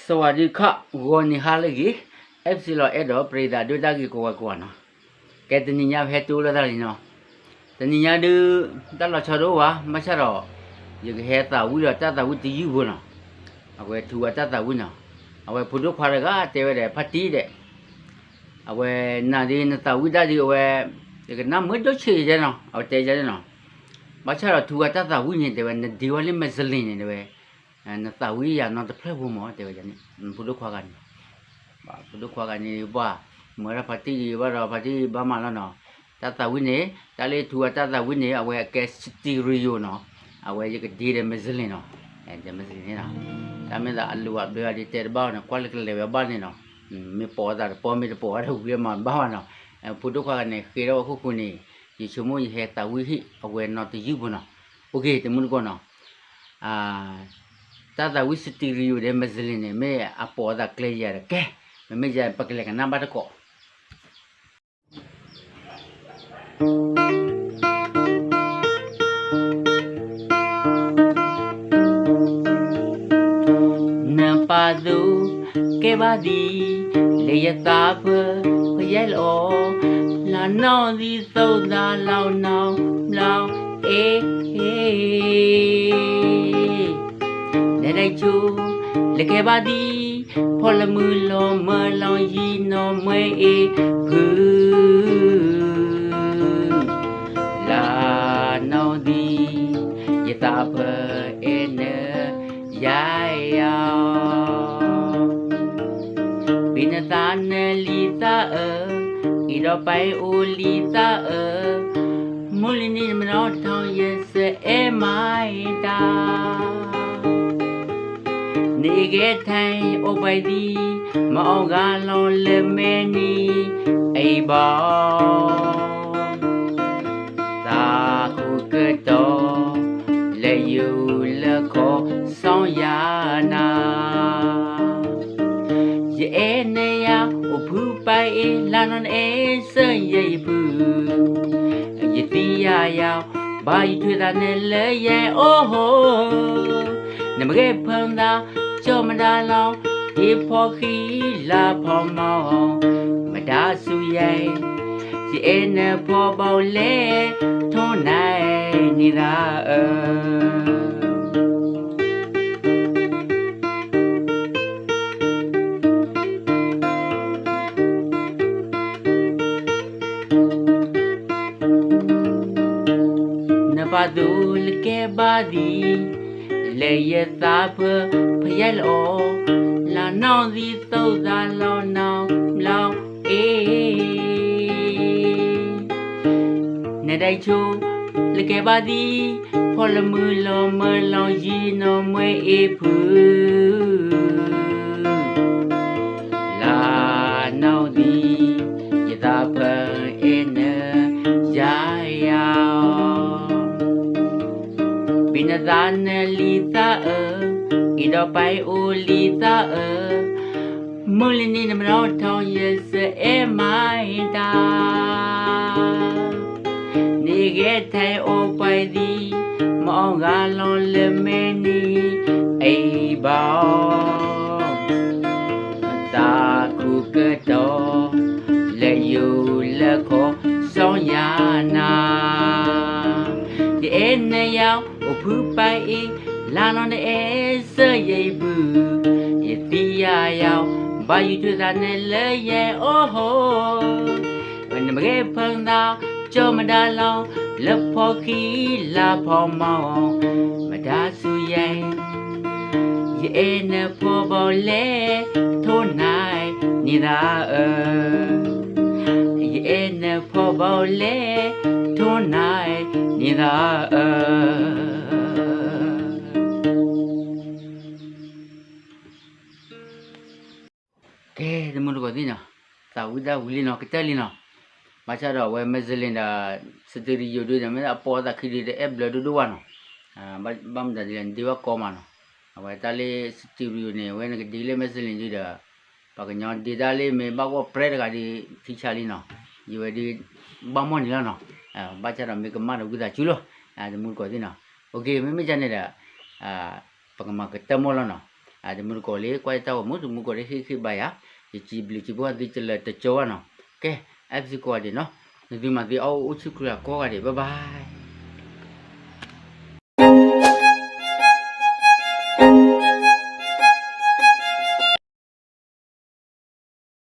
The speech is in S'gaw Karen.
စဝၤဒုခၣ် ဂီၤနံၤဟါလၢအဂ့ၤ, အဲၣ်ပစံလီၤအဲၣ်ဒိး ပရ့သးဒိၣ်တၢ်ဂ့ၤကိးဂၤကိးဂၤနီၤ, ကဲတနံၤညါဖဲတိလၢတၢ်လံနီၤ, တနံၤညါဒုး တၢ်လီၤဆီတအိၣ်ဘၣ် ဘၣ်ဆၣ်ဒီး ယကဟဲသးဝံၣ်ဒီးတၢ်သးဝံၣ်တယုၢ်ဖိနီၤ, အဝဲထူဝၤတၢ်သးဝံၣ်နီၤ, အဝဲဖိဒိၣ်ခွါတဂၤတဲဝဲဒၣ် ဖါတံၢ်ဒဲး အဝဲနၤဒုးနသးဝံၣ်တၢ်ဒုးအဝဲ ယကနၣ်မုာ်ဒိၣ်ဆံးယဲနီၤ အဝဲတဲယဲန့ၣ်နီၤ, ဘၣ်ဆၣ်ဒီးထူဝၤတၢ်သးဝံၣ်န့ၣ် တဲဝဲ နဒ့ဝဲလၢမဲာ်စလ့ၣ်န့ၣ် တဲဝဲ နသးဝံၣ်ယၤနီတဖျၢၣ်ဖိမး တဲဝဲန့ၣ် ဖိဒိၣ်ခွါဂၤန့ၣ် ဖိဒိၣ်ခွါဂၤန့ၣ် ပှၤ မၤဒၣ်ဖါတံၢ်ဒံးဘၣ်ဒီး ဖါတံၢ်ဘၣ်မၤလီၤနီၤ, တၢ်သးဝံၣ်န့ၣ် တၢ်လၢထူဝၤတၢ်သးဝံၣ်န့ၣ် အဝဲအကဲ stereo နီၤ, အဝဲယကဒ့ဒီးမဲာ်စလ့ၣ်နီၤ, ဒီးမဲာ်စလ့ၣ်န့ၣ်နီၤ, တၢ်မ့ၢ်သးအလိၤအဘျၢအဒ့တဲတဘၣ်န့ၣ် ကွၢ်လၢကလဲၤဝဲဘၣ်န့ၣ်နီၤ, မ့ၢ်ပိာ်အသးတပိာ် မ့ၢ်တပိာ်ဝဲတဝံၤမၤဘၣ်ဘၣ်နီၤ, ဖိဒိၣ်ခွါဂၤန့ၣ် ဃ့ထီၣ်ဝဲခိၣ်ဃိန့ၣ် ယဆိကမိၣ်ယဟဲသးဝံၣ်ဟ့ၣ်အဝဲနီတယုၢ်ဖိနီၤ, အိၣ်က့ၤ တမူတကိးနီၤ တၢ်သးဝံၣ် stereo ဒီး မဲာ်စလ့ၣ်န့ၣ် မ့ၢ်အပိာ်အသးကျဲယၤဒီးကဲ, မ့မ့ၢ်ယၤ ပကလဲၤကနၣ်ဘၣ်တကိး နပာ်သူၣ်ကဲဘၣ်ဒံး လၢယသးပၢၤ ဖယဲလီၤ, လၢနီၢ်သံသိးသးလီၤနီၤ ဘျီအ့ၣ် နဒဲးဆိ လၢကဲဘၣ်ဒံး ဖီလၢမုၢ်လီၤမၢလီၤယံၤနီၤ မွဲအ့ၣ်ဖု လၢနီၢ်သံ ယသးပၢၤအဲၣ်နၤ ယၤယၤ ပ့ၤနသးနလံၤသးအၢ, အ့ၣ်ဒီးပာ်အိၣ်လံၤသးအၢ, မုၢ်လံၤနံၤမနီၤထီၣ် ယစအဲၣ်မၤတၢ်, နအ့ၣ်ဂဲၤထဲအီၣ်ပှဲၤသံ, မၤအီၣ်ဂၤလီၤလၢမဲာ်နံၤအံၤဘၣ် သးခုကတီၢ် လၢယူၤလၢခီစီၤယၤနၤ, ယအဲၣ်နၤယၤ အိၣ်ဖုပၢ်အ့ၣ် လၢနီၢ်နအဲၣ်စၢၤယဲအံၤဖု, ယသံယၤယၤ ဘၣ်ယထွဲသးနၤလၢယဲအိၣ်ဟိ နမ့ၢ်ဂဲၤဖၢသး ကၠီမတၤလီၤ ဟ့ၣ်ဖီၣ်ဃံလၤဖီမီၤ မတၤဆူယဲ, ယအဲၣ်နၤဖီဘီလဲၣ် ထိၣ်နၤနံၤသးအၢ နပာ်သူၣ်လၢကဲဘၣ်ဒံး လၢယသးပၢၤဖယဲလီၤ, လၢနီၢ်သံသိးသးလီၤနီၤ ဘျီအ့ၣ် နဒဲးဆိ လၢကဲဘၣ်ဒံး ဖီလၢမုၢ်လီၤမၢလီၤယံၤနီၤ မွဲအ့ၣ်ဖု လၢနီၢ်သံ ယသးပၢၤအဲၣ်နၤ ယၤယၤ ပ့ၤနသးနလံၤသးအၢ, အ့ၣ်ဒီးပာ်အိၣ်လံၤသးအၢ, မုၢ်လံၤနံၤနမနီၤထီၣ် ယစအဲၣ်မၤတၢ်, နအ့ၣ်ဂဲၤထဲအီၣ်ပှဲၤသံ, မၤအီၣ်ဂၤလီၤလၢမဲာ်နံၤအံၤဘၣ် သးခုကတီၢ် လၢယူၤလၢခီစီၤယၤနၤ, ယအဲၣ်နၤယၤ အိၣ်ဖုပၢ်အ့ၣ် လၢနီၢ်နအဲၣ်စၢၤယဲအံၤဖု, ယသံယၤယၤ ဘၣ်ယထွဲသးနၤလၢယဲအိၣ်ဟိ နမ့ၢ်ဂဲၤဖၢသး ကၠီမတၤလီၤ လၢဖီၣ်ဃံလၤဖီမီၤ မတၤဆူယဲ, ယအဲၣ်နၤဖီဘီလဲၣ် ထိၣ်နၤနံၤသးအၢ, ယအဲၣ်နၤဖီဘီလဲၣ် ထိၣ်နၤနံၤသးအၢ ကဲ တမုၢ်တကိးသ့ၣ်နီၤ, သးဝံၣ်တၢ်ဝံၤလံနီၤ ကတၢၢ်လံနီၤ, ဘၣ်ဆၣ်ဒီးအဝဲ Michelin ဒီး studio ဒုးဒီး မ့ၢ်အပိာ်သးခံဒုးဒီး အဲၣ်ဘျၢဒိၣ်ဒိၣ်ဘၣ်နီၤ, ဘၣ်မတၤဒ်လဲၣ် နဒ့ဝဲကီမးနီၤ, အဝဲတၢ်လၢ studio န့ၣ် အဝဲနကဒ့လၢ Michelin ဒုးဒီး ပှၤကညီဒ့တၢ်လၢမ့ၢ်ဘၣ်ဂီၢ်ပြဲတဂၤဒုး ထံဆါလံနီၤ, ယဝဲဒုး ဘၣ်မီၢ်န့ၣ်လီၤနီၤ, ဘၣ်ဆၣ်ဒီးမ့ၢ်ကမၣ်ဒီးဝံသးစူၤလီၤ, တမုၢ်တကိးသ့ၣ်နီၤ, မ့မ့ၢ်ဒ်န့ၣ်ဒီး ပကမၤကတၢၢ်မီၢ်လီၤနီၤ တမုၢ်တကိးလံ ကွၢ်ယတၢ်ဂီၤမူ တမုၢ်တကိးလံ ဟ့ၣ်ဂံၢ်ဘါယၤ, ယစံးဘျုးစံးဖှိၣ်သုတလၢတကၠီဘၣ်နီၤ. ကဲ, အဲၣ်ပစံကိးဂၤဒဲးနီၤ, နသုမၤသ့အီၣ်အိၣ်ဆူၣ်ချ့ကိးဂၤဒဲး bye bye.